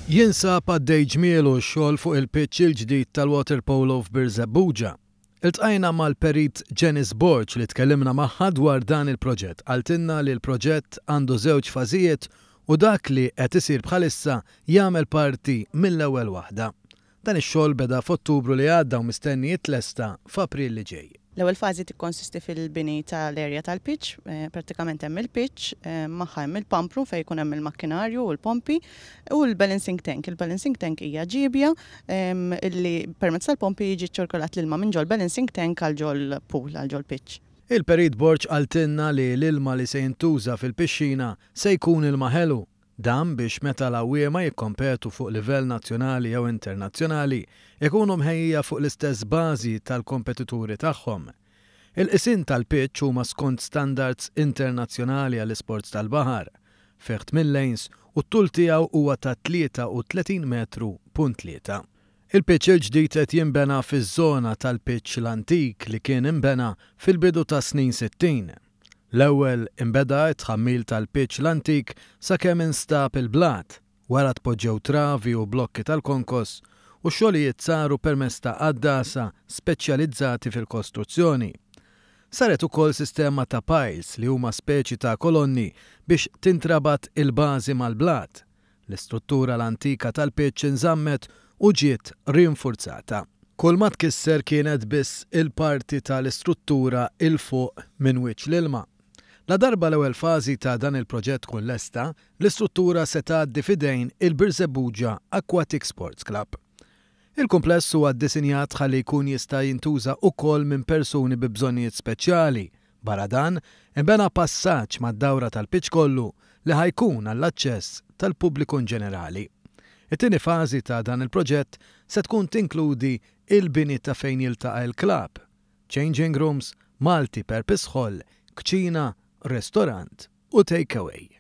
Jinsab għaddej ġmielu x-xogħol fuq il-pitch il-ġdid tal-waterpolo f'Birżebbuġa. Iltqajna mal-Perit Janice Borg li tkellimna magħha dwar dan il-proġett. Qaltilna li l-proġett għandu żewġ fażijiet u dak li qed isir bħalissa jagħmel parti mill-ewwel waħda. Dan ix-xogħol beda f'Ottubru li għadda u mistenni jitlesta f'April li ġej. L-ewwel fażi tikkonsisti fil-bini tal-area tal-pitch, prattikament hemm il-pitch, magħha hemm il-pump room fejn jkun hemm il-makkinarju u l-pompi u l-balancing tank. Il-balancing tank hija ġiebja li permezz tal-pompi jiġi ċċirkolat l-ilma minn ġol-balancing tank għal ġol-pool, għal ġol-pitch. Il-Perit Borg qaltilna li l-ilma li se jintuża fil-pixxina se jkun ilma ħelu. Dan biex meta l-għawwiema jikkompetu fuq livell nazzjonali jew internazzjonali, ikunu mħejjija fuq l-istess bażi tal-kompetituri tagħhom. Il-qisien tal-pitch huma skont standards internazzjonali għall-isports tal-baħar. Fih tmien lanes u t-tul tiegħu huwa ta' 33 metru punt tlieta. Il-pitch il-ġdid qed jinbena fiż-żona tal-pitch l-antik li kien inbena fil-bidu tas-snin 60. L-ewwel inbeda t-tħammil tal-pitch l-antik sakemm instab il-blat, wara tpoġġew travi u blokki tal-konkos u x-xogħlijiet saru permezz ta' għaddasa speċjalizzati fil-kostruzzjoni. Saret ukoll sistema ta' piles li huma speċi ta' kolonni biex tintrabat il-bażi mal-blat. L-istruttura l-antika tal-pitch inżammet u ġiet rinfurzata. Kull ma tkisser kienet biss il-parti ta' l-istruttura 'il fuq minn wiċċ l-ilma. Ladarba l-ewwel fażi ta' dan il-proġett tkun lesta, l-istruttura se tgħaddi f'idejn il-Birżebbuġa Aquatic Sports Club. Il-kumpless huwa ddisinjat ħalli jkun jista' jintuża ukoll minn persuni bi bżonnijiet speċjali. Barra dan, inbena passaġġ mad-dawra tal-pitch kollu li ħa jkun għall-aċċess tal-pubbliku inġenerali. It-tieni fażi ta' dan il-proġett se tkun tinkludi il-bini ta' fejn jiltaqa' il-klabb, changing rooms, multi-purpose hall, kċina, restorant u take away.